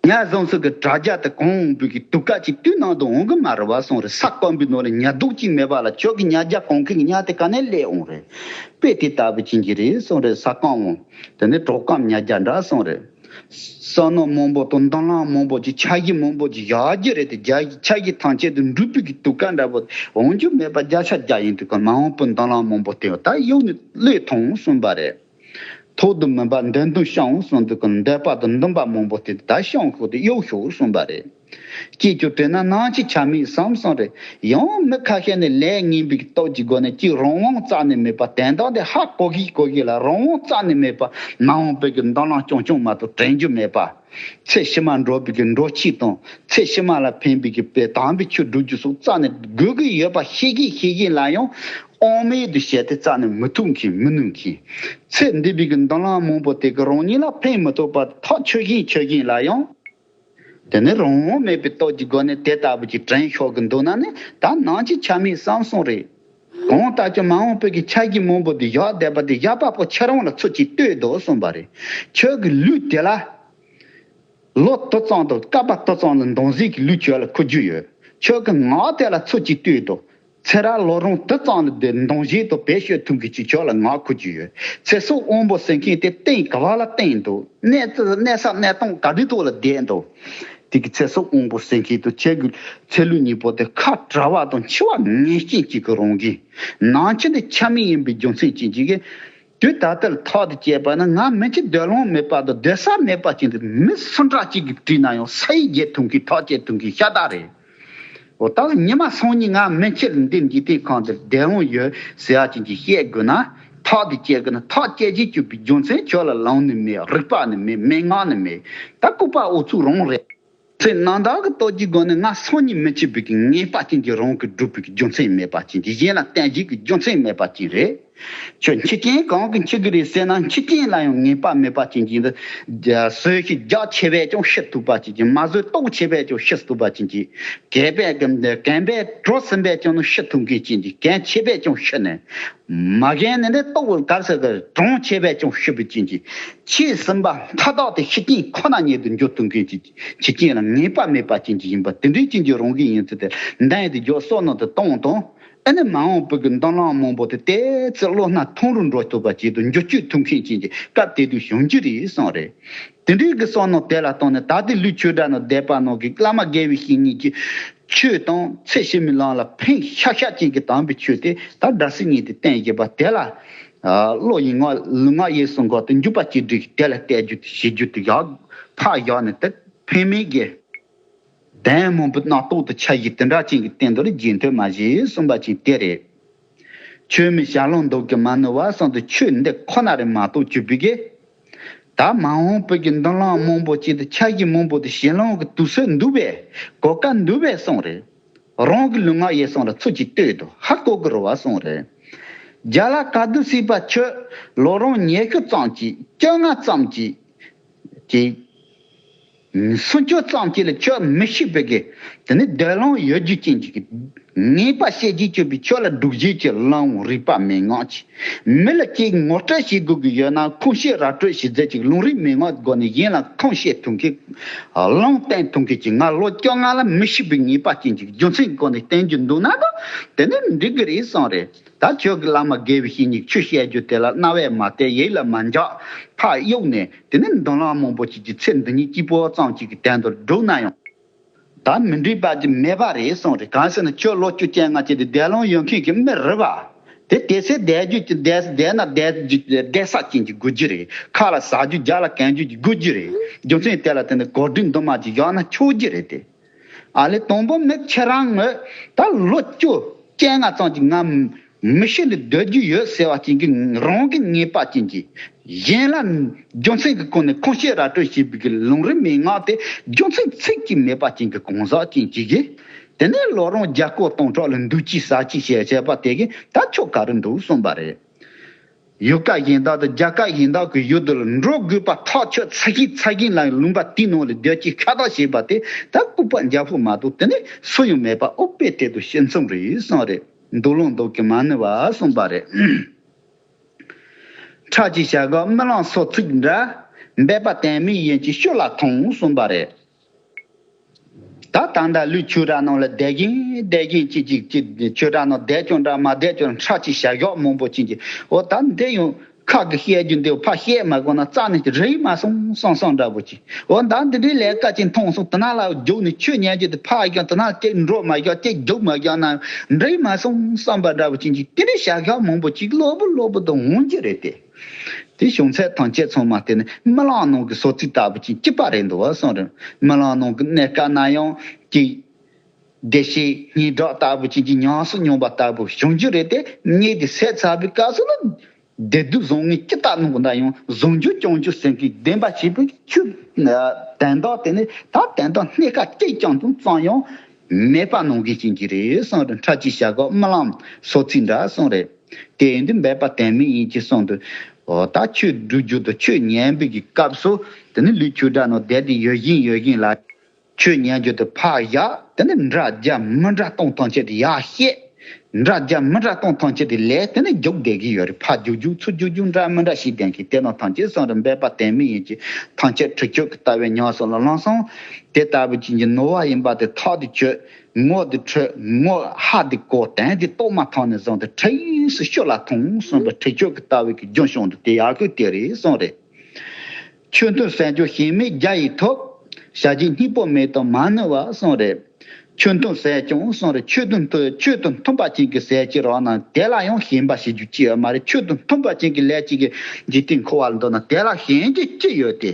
ཉ་བཟུང་ས་གི་དྲ་རྒྱ་དེ་གང་འོང་བའི་གི་དུས་སྐབས་ཅིག་དུས་ནང་དུ་འོང་གི་མ་རེད་བ་གསུངས་རེད། ས་སྐམ་པའི་ནང་ལ་ཉ་རྡོག་ཅིག་མེད་པ་ལ་ཁྱོད་ཀྱི་ཉ་རྒྱ་གང་གི་ཉ་དེ་ག་ནས་སླེབས་འོང་རེད། དཔེ་དེ་ལྟ་བུ་ཅན་གྱི་རེད་གསུངས་རེད། ས་སྐམ་འོང་། དེ་ནས་གྲོགས་སྐམ་ཉ་རྒྱ་འདྲ་གསུངས་རེད། བསམ་མནོ་མང་པོ་དང་མདུན་ལམ་མང་པོ་ཅིག་འཆར་གཞི་མང་པོ་ཅིག་བཞག་རྒྱུ་རེད་དེ་རྒྱ་འཆར་གཞི་ཐམས་ཅད་དུ་འགྲུབ་པའི་གི་དུས་སྐབས་འདྲ་པོ་འོང་རྒྱུ་མེད་པ་བརྒྱ་ཆ་བརྒྱ་ཡིན་དུས་ག་མ་འོངས་པའི་མདུན་ལམ་མང་པོ་དེ་ད་གཡུག་ནས་བློས་ཐོངས་གསུངས་པ་རེད། ཐོག་ཏུ་མུན་པ་འདོད་འདུན་བཤང་གསུངས་དུས་ཀུན་འདོད་པ་དང་འདུན་པ་མང་པོ་དེ་ད་བཤང་ཤོག་དེ་གཡུག་ཤོག་གསུངས་པ་རེད། སྐྱེས་ཀྱང་དྲན་ན་ནམ་འཆི་ཆ་མེད་བསམ་གསུངས་རེད། ཡང་མི་ཁ་ཤས་ནི་ལས་ངན་པའི་སྟོབས་ཀྱི་སྒོ་ནས་ཀྱི་རང་དབང་རྩ་ནས་མེད་པ་དོན་དག་དེ་ཧ་གོ་གི་གོ་གི་ལ་རང་དབང་རྩ་ནས་མེད་པ་མ་འོངས་པའི་གི་མདུན་ལམ་རྐྱང་རྐྱང་མ་གཏོགས་དྲན་རྒྱུ་མེད་པ། ཚེ་ཕྱི་མ་འགྲོ་བའི་གི་འགྲོ་ཆས་དང་ཚེ་ཕྱི་མ་ལ་ཕན་པའི་གི་དཔེ་དམ་པའི་ཆོས་སྒྲུབ་རྒྱུ་སོགས་རྩ་ནས་དགོས་ཀྱི་ཡོད་པ་ཤེས་ཀྱིན་ཤེས་ཀྱིན་ལ་ཡང་དབང་མེད་དུ་བྱས་ཏེ་རྩ་ནས་མི་ཐུབ་མཁན་མི་ནུས་མཁན། ཚེ་འདས་པའི་གི་མདུན་ལམ་མང་པོ་དེ་གི་རང་ཉིད་ལ་ཕན་མི་ཐོགས་པ་ཐག་ཆོད་ཀྱིན་ཆོད་ཀྱིན་ལ་ཡང་། དེ་ནི་རང་དབང་མེད་པའི་སྟོབས་ཀྱི་སྒོ་ནས་དེ་ལྟ་བུ་ཅིག་དྲན་ཤོར་གི་འདུག་ན་ནི་ད་ནམ་འཆི་ཆ་མེད་བསམ་གསུངས་རེད། གང་ལྟར་ཀྱང་མ་འོངས་པའི་གི་འཆར་གཞི་མང་པོ་འདི་བཞག་བསྡད་པ་དེ་བཞག་པ་པོ་ཁྱེད་རང་ལ་ཚུར་ཅིག་ལྟོས་དོ་གསུངས་པ་རེད། ཁྱོད་ཀྱི་ལུས་དེ་ལ་ལོ་དེ་ཙམ་དང་སྐལ་པ་དེ་ཙམ་ལ་འདང་ཟིག་གི་ལུས་ཁྱོད་ལ་འཁོར་རྒྱུ་ཡོད། ཁྱོད་ཀྱི་ངག་དེ་ལ་ཚུར་ཅིག་ལྟོས་དོ། ཚེ་རབས་ལོ་རིམ་དེ་ཙམ་ལ་དེ་འདང་བྱེད་དང་བེད་སྤྱོད་ཐུབ་མཁན་ཅིག་ཁྱོད་ལ་ངག་འཁོར་རྒྱུ་ཡོད། ཚེ་སྲོག་དབང་པོ་ཟེར་མཁན་དེ་གཏིང་ག་བ་ལ་གཏིང་འདུག་གནས་གནས་ས་གནས་སྟངས་ག་འདྲི་ཐོག་ལ་བསྡད་འདུག་དེ་གི་ཚེ་སྲོག་དབང་པོ་ཟེར་མཁན་དང་ཁྱེད་ཀྱི་ཚེ་ལུས་གཉིས་པོ་དེ་ཁ་བྲལ་བ་དང་འཆི་བ་ངེས་ཅན་གཅིག་གི་རང་བཞིན། ནམ་འཆི་འདི་ཆ་མེད་ཡིན་པའི་རྒྱུ་མཚན་ཅན་གཅིག་གིས། དུས་ད་ལྟར་ཐག་ཏུ་བཅད་པ་ན་ང་མི་འཆི་སྡོད་ལོང་མེད་པ་དང་སྡོད་ས་མེད་པ་ཅན་དུ་མི་སུ་འདྲ་ཅིག་གིས་དྲིས་ན་ཡང་ས་ཡིས་བརྗེད་ཐུབ་མཁན་ཐག་བཅད་ཐུབ་མཁན་ཤ་སྟག་རེད། འོ་ད་ཉི་མ་སང་ཉིན་ང་མི་འཆི་ལ་འདི་འཇིག་རྟེན་ཁམས་འདིར་བསྡད་ལོང་ཡོད་ཟེར་ཡ་ཅན་གྱི་བཤད་དགོས་ན་ཐག་ཏུ་བཅད་དགོས་ན་ཐག་བཅད་རྗེས་གཅོད་པའི་རྒྱུ་མཚན་ཁྱོད་ལ་ལམ་ནི་མེད། རིག་པ་ནི་མེད། མན་ངག་ནི་མེད། ད་ལྐུགས་པ་ཨུ་ཚུགས་རང་རེད། ཚེ་རྣམ་དག་གི་སྟོབས་ཀྱི་སྒོ་ནས་ང་སང་ཉིན་མི་འཆི་བའི་གི་ངེས་པ་ཅན་གྱི་རང་གི་སྒྲུབ་པའི་གི་རྒྱུ་མཚན་མེད་པ་ཅན་གྱི་གཞན་ལ་བརྟེན་བྱེད་ཀྱི་རྒྱུ་མཚན་མེད་པ་ཅན་རེད། ཁྱོད་འཆི་རྐྱེན་གང་གི་འཆི་གི་རེད་ཟེར་ན་འཆི་རྐྱེན་ལ་ཡང་ངེས་པ་མེད་པ་ཅན་གྱི་འདི་བཟོད་ཤེས་རྒྱ་ཆེ་བས་ཀྱང་ཤི་ཐུབ་པ་ཅན་གྱི་མ་བཟོད་རྟོག་ཆེ་བས་ཀྱང་ཤི་ཐུབ་པ་ཅན་གྱི་གལ་པས་གལ་པས་གྲོ་ཟིན་པས་ཀྱང་ཤི་ཐུབ་མཁན་ཅན་གྱི་གལ་ཆེ་བས་ཀྱང་ཤི་ནས། མ་རྒན་ནི་ནི་ལྟོགས་གར་ཟེར་གི་གྲོང་ཁྱེར་བས་ཀྱང་ཤི་བའི་རྐྱེན་གྱིས་ཆེས་ཟིན་པ་མཐའ་དག་དེ་ཤི་རྐྱེན་ཁོ་ན་ཉིད་དུ་འགྱུར་ཐུབ་མཁན་གྱི་ཆོས་ཅན་ལ་ངེས་པ་མེད་པ་ཅན་གྱི་ཡིན་པ་དེ་འདྲའི་རྐྱེན་གྱི་རང་བཞིན་ཡིན་ཚུལ་དེ་འདྲ་ཡིན་དུ་འཇོག་བསམ་མནོ་དེ་གཏོང་དང་། ཨ་ནི་མ་འོངས་པའི་གི་མདུན་ལམ་མང་པོ་དེ་ཏོག་ཙམ་བློ་སྣ་ཐོན་རུ་འགྲོ་ཐུབ་པ་ཅིག་ཏུ་འགྱུར་བཅོས་ཐུབ་མཁན་ཅན་གྱི་སྐབས་དེ་དུས་བྱུང་རྒྱུ་རེད་གསུངས་རེད། དེ་འདྲའི་གི་བསམ་མནོ་དེ་ལ་བཏང་ནས་ད་ལྟའི་ལུས་ཆོས་སྒྲ་ནང་བསྡད་པ་ནང་གི་བླ་མ་དགེ་བའི་བཤེས་གཉེན་གྱི་ཆོས་དང་ཚེ་ཕྱི་མའི་ལམ་ལ་ཕན་ཤག་ཤག་ཅན་གྱི་དམ་པའི་ཆོས་དེ་ད་དགྲ་སྲི་གཉིས་དེ་བསྟན་བཞིན་པ་དེ་ལ་བློ་ཡི་ངག་ལུས་ངག་ཡིད་གསུམ་ག་དེ་འཇུག་པ་གཅིག་སྒྲིལ་དེ་ལ་གཏད་རྒྱུ་དེ་བྱེད་རྒྱུ་དེ་ཡག་ཕར་བཞག་ནས་དེ་ཕན་མེད་ཀྱི་དོན་མང་པོ་རྣམ་རྟོག་ཏུ་འཆར་བཞིན་དེ་འདྲ་ཅན་གྱི་སྟེང་དུ་ལ་རྗེས་མཐུན་མ་བྱེད་གསུངས་པ་ཅིག་དེ་རེད། ཆོས་མིན་ཞར་ལུང་མདོ་གི་མ་ནུ་བ་གསུངས་ཏེ་ཆོས་འདི་ཁོ་ན་རེ་མ་གཏོགས་གྱུར་པའི་གི། ད་མ་འོངས་པའི་གི་མདུན་ལམ་མང་པོ་ཅིག་ཏུ་འཆར་གཞི་མང་པོ་དེ་ཞེ་ལོང་གི་དུས་ཚོད་འདུག་པས་གོ་སྐབས་འདུག་པས་གསུངས་རེད། རང་གི་ལུས་ངག་ཡིད་གསུམ་ལ་ཚུར་ཅིག་ལྟོས་དང་ཧ་གོ་གི་རེད་བ་གསུངས་རེད། རྒྱ་ལ་ག་དུས་སྲིད་པ་ཁྱོད་ལོ་རང་ཉི་ཤུ་ཙམ་ཅིག་བཅོ་ལྔ་ཙམ་ཅིག་ཅིག་སུམ་ཅུ་ཙམ་གྱིས་ལ་ཆོས་མི་ཤེས་པའི་གི་དེ་ནི་འདོད་ལོང་ཡོད་རྒྱུ་ཅན་གྱི་ངེས་པ་ཤེས་རྒྱུ་ཆོས་པའི་ཆོས་ལ་སྒྲུབ་བྱེད་ཀྱི་ལམ་རིགས་པ་མན་ངག་ཅིག་མི་ལ་ཅིག་ངོ་སྤྲོད་བྱེད་དགོས་ཀྱི་ཡོད་ན་ཁུངས་བཤད་ར་སྤྲོད་བྱེད་རྫས་ཅིག་ལུང་རིགས་མན་ངག་སྒོ་ནས་གཞན་ལ་ཁུངས་བཤད་ཐུབ་མཁན་ལུང་བསྟན་ཐུབ་མཁན་ཅིག་ང་ལོ་བཅོ་ལྔ་ལ་མི་ཤེས་པའི་ངེས་པ་ཅན་གྱི་རྒྱུ་མཚན་སྒོ་ནས་བསྟན་རྒྱུ་འདུག་ན་ད་དེ་ནི་འགྲིག་གི་རེད་བསམ་རེད། ད་ཆོས་ཀྱི་བླ་མ་དགེ་བའི་བཤེས་གཉེན་ཆོས་བཤད་རྒྱུ་དེ་ལ་རྣ་བས་མ་བལྟས་ཡིད་ལ་མ་འཇགས་ཕར་གཡུགས་ནས་དེ་ནི་མདུན་ལམ་མང་པོ་ཅིག་གི་ཚེ་འདི་ཉིད་སྐྱིད་པོ་ཙམ་ཅིག་གི་དོན་དུ་བསྒྲུབས་ན་ཡང་། ད་མི་འགྲིག་པ་ཅིག་མེད་པ་རེད་གསུངས་རེད། གང་ཟེར་ན་ཁྱོད་ལོ་བཅུ་བཅོ་ལྔ་བྱས་ཏེ་འདོད་ལོང་ཡོད་མཁན་གྱི་མི་རེད་པ། དེ་དེ་ཚེ་བསྡད་རྒྱུ་ཅིག་བསྡད་བསྡད་ན་བསྡད་རྒྱུ་བསྡད་ས་ཅན་གྱི་དགོས་རྒྱུ་རེད། ཁ་ལ་ཟ་རྒྱུ་རྒྱབ་ལ་གན་རྒྱུ་ཅིག་དགོས་རྒྱུ་རེད། རྒྱུ་མཚན་དེ་ལ་བརྟེན་ནས་གོ་སྒྲིག་འདུ་མ་ཅིག་བཞག་ན་ཆོག་རྒྱུ་རེད་དེ། ཨ་ལེ་དང་པོ་མི་ཁྱེད་རང་ངོས་ད་ལོ་བཅུ་བཅོ་ལྔ་ཙམ་གྱི་ང་མི་ཤི་ནས་སྡོད་རྒྱུ་ཡོད་ཟེར་བ་ཅན་གྱི་རང་གི་ངེས་པ་ཅན་གྱི་གཞན་ལ་རྒྱུ་མཚན་གྱི་སྒོ་ནས་ཁུངས་བཤད་ར་སྤྲོད་བྱེད་པའི་གི་ལུང་རིགས་མན་ངག་དེ་རྒྱུ་མཚན་ཚིག་གཅིག་མེད་པ་ཅན་གྱི་གང་ཟག་ཅན་གཅིག་གིས་དེ་ནས་ལོ་རང་རྒྱ་སྐོར་སྟོང་ཕྲག་ལ་འདུག་ཅི་ཟ་ཅི་བྱས་བྱས་པ་དེ་གིས་ད་ཆོ་ག་རེ་འདུག་གསུངས་པ་རེད། ཡུལ་ཀ་གཞན་དག་དང་རྒྱལ་ཁབ་གཞན་དག་གི་ཡུལ་དུ་ལ་འགྲོ་དགོས་པ་ཐག་ཆོད་ཚ་གི་ཚ་གི་ལ་ལུང་པ་དེའི་ནང་ལ་སྡོད་ཀྱི་ཁ་བརྡ་བྱེད་པ་དེ་ད་ལྐུགས་པ་འཇའ་ཕུག་མ་གཏོགས་དེ་ནས་སུ་ཡང་མེད་པ་ཨོ་དཔེ་དེ་དུ་ཤེས་མཚམས་རེད་གསུངས་རེད། འདུག་ལོང་འདུག་གི་མ་ནུས་པ་གསུངས་པ་རེད། ཁྲག་གི་བྱ་གག་རྨི་ལམ་སོ་ཚིགས་འདྲ། འབད་པ་དོན་མེད་ཡིན་གྱི་ཤུལ་ལ་ཐོངས་གསུངས་པ་རེད། ད་ད་ལྟ་ལུས་ཆོས་ར་ནང་ལ་བསྡད་གིན་བསྡད་གིན་ཅིག་ཅིག་ཅིག་ཆོས་ར་ནང་བསྡད་ཀྱང་འདྲ་མ་བསྡད་ཀྱང་ཁྲག་གི་བྱ་གག་མང་པོ་ཅིག་གིས་འོ་ད་འདི་ཡང་ཁ་གི་བཤད་རྒྱུ་འདི་ཕར་བཤད་མ་དགོས་ན་རྩ་ནས་རེད་མ་སོང་བསམ་བསམ་འདྲ་པོ་ཅིག་འོ་ད་འདི་འདྲའི་ལས་ཀ་ཅིག་མཐོང་སོང་དེ་ན་ལ་རྒྱུགས་ནས་ཆོས་ཉན་རྒྱུ་དེ་ཕར་བཞག་དེ་ན་ཅིག་འགྲོ་མ་བཞག་ཅིག་རྒྱུགས་མ་བཞག་ན་འགྲིག་མ་སོང་བསམ་པ་འདྲ་པོ་ཅན་གྱི་དེ་འདྲའི་བྱ་གག་མང་པོ་ཅིག་གློ་བུར་གློ་བུར་དུ་འོང་རྒྱུ་རེད་དེ། དེ་བྱུང་ཚད་ཐམས་ཅད་ཚང་མ་དེ་ནི་རྨི་ལམ་ནང་གི་སོ་ཚིགས་ལྟ་བུ་ཅིག་སྐྱིད་པ་རེད་འདུག་བ་གསུངས་རེད། རྨི་ལམ་ནང་གི་གནས་སྐབས་ན་ཡང་ཅིག་བདེ་གཤེགས་སྙན་གྲགས་ལྟ་བུ་ཅན་གྱི་ཉམས་སུ་མྱོང་བ་ལྟ་བུ་བྱུང་རྒྱུ་རེད་དེ། གཉིད་དེ་སད་ཚར་བའི་སྐབས་སུ་ལ་བདེ་སྡུག་བཟང་ངན་ཅི་ལྟར་སྣང་གི་ན་ཡང་བཟང་རྒྱུ་སྐྱོང་རྒྱུ་སེམས་ཀྱི་བདེན་པ་ཞེས་པའི་ཆོས་དོན་དག་དེ་ནི་ད་དོན་དག་གནས་སྐབས་གཅིག་ཀྱང་དུ་ཙམ་ཡང་མེད་པ་གནང་གི་ཅན་གྱི་རེད་གསུངས་རེད། ཁྲག་གི་བྱ་གག་རྨི་ལམ་སོ་ཚིགས་འདྲ་གསུངས་རེད། དེ་ཡིན་དུས་འབད་པ་དོན་མེད་ཡིན་གྱི་གསུངས་དུས། འོ་ད་ཆོས་སྒྲུབ་རྒྱུ་དང་ཆོས་ཉན་པའི་གི་སྐབས་སུ་དེ་ནི་ལུས་ཆོས་སྒྲ་ནང་བསྡད་དེ་ཡོད་བཞིན་ཡོད་བཞིན་ལ། ཆོས་ཉན་རྒྱུ་དེ་ཕར་བཞག་དེ་ནི་འདྲ་རྒྱ་མི་འདྲ་གཏོང་ཐང་ཆད་དེ་ཡར་བཤད། འདྲ་རྒྱ་མི་འདྲ་གཏོང་ཐང་ཆད་དེ་ལས་དེ་ནི་རྒྱུག་བསྡད་ཀྱི་ཡོད་རེད། ཕར་རྒྱུག་རྒྱུག་ཚུར་རྒྱུག་རྒྱུག་འདྲ་མི་འདྲ་ཞིག་ལྡན་གྱི་དེ་ནང་ཐང་ཆད་སོང་རེད། འབད་པ་དོན་མེད་ཡིན་གྱི་ཐང་ཆད་ཁྲིག་ཆོད་ཀྱི་ལྟ་བའི་ཉམས་སུ་ལ་ལངས་སོང་། དེ་ལྟ་བུ་ཅན་གྱི་ནོར་བ་ཡིན་པ་དེ་ཐག་དེ་ཆོད། ངོ་དེ་འཕྲོད། ངོ་ཧ་དེ་གོ། དོན་དེ་རྟོགས་མ་ཐག་ནས་བཟུང་སྟེ་འཕྲལ་ཡུན་སུ་ཤུལ་ལ་ཐོངས་གསུངས་པའི་ཁྲིག་ཆོད་ཀྱི་ལྟ་བའི་གི་རྒྱུན་བྱུང་དུ་དེ་ཡག་ཤོས་དེ་རེད་གསུངས་རེད། ཆོས་དོན་གསལ་འགྱུར་ཞེན་མེད་རྒྱ་ཡིས་ཐོབ། བྱ་བྱེད་སྙིང་པོ་མེད་དང་མ་ནུས་པ་གསུངས་རེད། ཆོས་དོན་གསལ་ཀྱང་གསུངས་རེད། ཆོས་དོན་དུ་ཆོས་དང་མཐུན་པ་ཅན་གྱི་ཟེར་གྱི་རོགས་ན་དེ་ལ་ཡང་ཞེན་པ་བྱེད་རྒྱུ་ཅི་ཡོད་མ་རེད། ཆོས་དང་མཐུན་པ་ཅན་གྱི་ལས་ཅིག་གིས་འཇིག་རྟེན་འཁོར་བ་ལ་འདོད་ན་དེ་ལ་ཞེན་རྒྱུ་ཅི་ཡོད་དེ།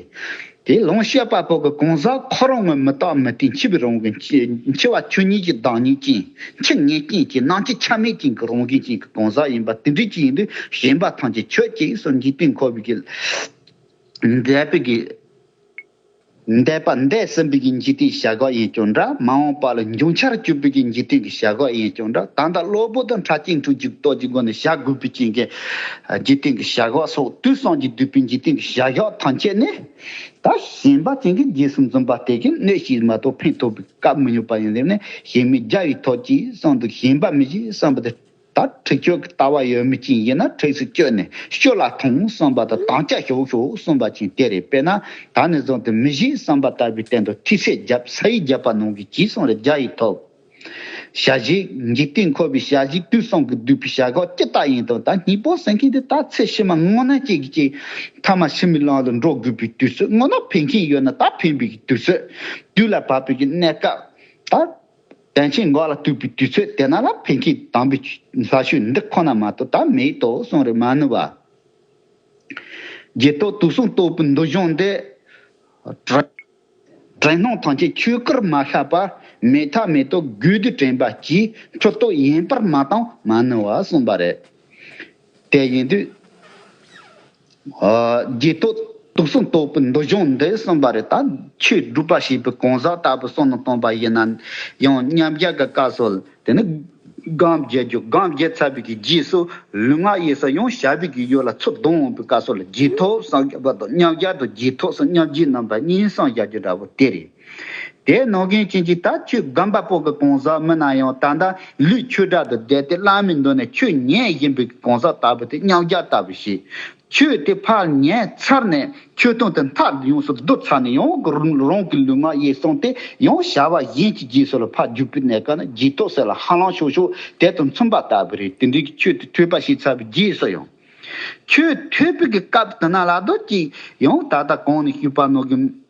དེ་ལུང་བཤད་པ་པོ་གི་གང་ཟག་ཁོ་རང་ངོ་མི་རྟག་མི་རྟིང་འཆི་བའི་རང་གི་འཆི་བ་ཆོས་ཉིད་ཀྱི་བདག་ཉིད་ཅན། འཆི་ངེས་ཅན་གྱི་སྣང་མཆེད་ཆ་མེད་ཅན་གྱི་རང་བཞིན་ཅན་གྱི་གང་ཟག་ཡིན་པ་དེ་འདྲ་ཅིག་ཡིན་དུས་ཞེན་པ་ཐམས་ཅད་ཆོད་ཅིག་གསུངས། འཇིག་རྟེན་འཁོར་བའི་གི་འདས་པའི་གི་འདས་པ་འདས་ཟིན་པའི་གི་འཇིག་རྟེན་བྱ་གག་ཡིན་ཀྱང་འདྲ། མ་འོངས་པ་ལ་འབྱུང་འཆར་གྱུར་པའི་གི་འཇིག་རྟེན་གྱི་བྱ་གག་ཡིན་ཀྱང་འདྲ། ད་ལྟ་གློ་བུར་དུ་ཕྲ་ཅིང་ཕྲུག་ཅིག་ལྟོ་གཅིག་སྒོ་ནས་བཞག་དགོས་པའི་ཅན་གྱི་འཇིག་རྟེན་གྱི་བྱ་གག་སོགས་དུས་གསུམ་གྱིས་བསྡུས་པའི་འཇིག་རྟེན་གྱི་བྱ་གག་ཐམས་ཅད་ནི། ད་ཞེན་པ་ཅན་གྱི་རྗེས་སུ་འཛིན་པ་དེ་གིས་གནོད་བྱེད་མ་གཏོགས་ཕན་ཐོགས་པའི་སྐབས་མི་ཉུང་བ་ཡིན་ཟེར་ནས་ཞེན་མེད་རྒྱ་ཡིས་ཐོབ་ཅིག་གསུངས་འདུག་ཞེན་པ་མི་བྱེད་བསམ་པ་དེ། ད་ཁྲིག་ཆོད་ཀྱི་ལྟ་བ་ཡོད་མི་ཅན་ཡིན་ན་ཁྲིགས་སུ་བཅོལ་ནས་ཤུལ་ལ་ཐོངས་བསམ་པ་དང་དམ་བཅའ་ཞོག་ཞོག་བསམ་པ་ཅན་དེ་རེད། དཔེར་ན་ད་ནས་བཟུང་སྟེ་མི་བྱེད་བསམ་པ་ལྟ་བུའི་སྟེང་དུ་ཐིག་ཚད་བརྒྱབ་ས་ཡིས་བརྒྱབ་པ་ནང་གི་ཅིག་གསུངས་རེད། རྒྱ་ཡིས་ཐོབ། བྱ་བྱེད་འཇིག་རྟེན་འཁོར་བའི་བྱ་བྱེད་དུས་གསུམ་གྱིས་བསྡུས་པའི་བྱ་གག་ཅི་ལྟར་ཡིན་དང་། ད་སྙིང་པོ་ཟེར་མཁན་དེ་ད་ཚེ་ཕྱི་མ་དངོས་གནས་ཅིག་གི་ཅིག་ཐ་མ་ཕྱི་མའི་ལམ་ལ་འགྲོ་དགོས་པའི་དུས་ཚོད། དངོས་གནས་ཕན་མཁན་ཡོད་ན་ད་ཕན་པའི་དུས་ཚོད། དུས་ལ་བབ་པའི་གི་གནས་སྐབས་ད། དོན་ཆེན་འགོག་ལ་ཐུག་པའི་དུས་ཚོད་དེ་ན་ལ་ཕན་མཁན་དམ་པའི་ལྷ་ཆོས་འདི་ཁོ་ན་མ་གཏོགས་ད་མེད་དོ་གསུངས་རེད། མ་ནུས་པ། རྗེས་ཐོབ་དུག་གསུམ་རྟོགས་པའི་མདོ་གཞུང་འདི། དྲན་དྲན་སྣང་ཐམས་ཅད་ཆོས་སྐུར་མ་ཤར་བར་མེད་ཐབས་མེད་དོ་དགོས་དུས་དྲན་པ་གྱིས་མཐུ་སྟོབས་ཡེངས་པར་མ་བཏང་མ་ནུས་པ་གསུངས་པ་རེད། དེ་ཡིན་དུས། ཨ། རྗེས་ཐོབ་དུག་གསུམ་རྟོགས་པའི་མདོ་གཞུང་འདི་གསུངས་པ་རེད། ད་ཆོས་སྒྲུབ་པ་བྱེད་པའི་གང་ཟག་ལྟ་བུ་བསམ་བློ་བཏང་པ་ཡིན་ན་ཡང་མཉམ་གཞག་གི་སྐབས་སུ་དེ་ནི་ སྒོམ་བརྒྱབ་རྒྱུ། སྒོམ་བརྒྱབ་ཚར་བའི་གི་རྗེས་སུ་ལུས་ངག་ཡིད་གསུམ་ཡང་བྱ་བའི་གི་ཡུལ་ལ་ཚུར་ལྡང་འོང་པའི་སྐབས་སུ་ལ་རྗེས་ཐོབ་སངས་རྒྱས་པ་དང་མཉམ་གཞག་དང་རྗེས་ཐོབ་སམ་མཉམ་རྗེས་རྣམ་པ་གཉིས་སངས་རྒྱ་རྒྱུ་འདྲ་བོ་དེ་རེད། དེ་ནང་བཞིན་ཅན་གྱི་ད་ཁྱོད་སྒོམ་པ་པོ་གི་གང་ཟག་མིན་ན་ཡང་ད་ལྟ་ལུས་ཆོས་སྒྲ་དང་བསྡད་དེ་བླ་མའི་མདུན་ནས་ཆོས་ཉན་བཞིན་པའི་གང་ཟག་ལྟ་བུ་དེ་མཉམ་གཞག་ལྟ་བུ་ཞིག་ཆོས་དེ་ཕར་ཉན་ཚར་ནས་ཆོས་སྟོང་དེ་མཐར་ཡོངས་སུ་བསྡུ་ཚར་ནས་ཡང་རང་རང་གི་ལུས་ངག་ཡིད་གསུམ་དེ་ཡང་བྱ་བ་གཞན་གྱི་རྗེས་སུ་ལ་ཕར་འཇུག་པའི་གནས་སྐབས་ན་རྗེས་ཐོབ་ཟེར་ལ་ཧ་ལམ་ཤོག་ཤོག་དེ་དང་མཚུངས་པ་ལྟ་བུ་རེད། དེ་འདྲའི་ཆོས་དེ་ཐོས་པ་ཤེས་ཚར་བའི་རྗེས་སུ་ཡང་ཆོས་ཐོས་པའི་གི་སྐབས་དེ་ན་ལ་རྡོ་གཅིག་ཡང་ད་ལྟ་གོང་ནས་ཞུས་པ་ནང་གི་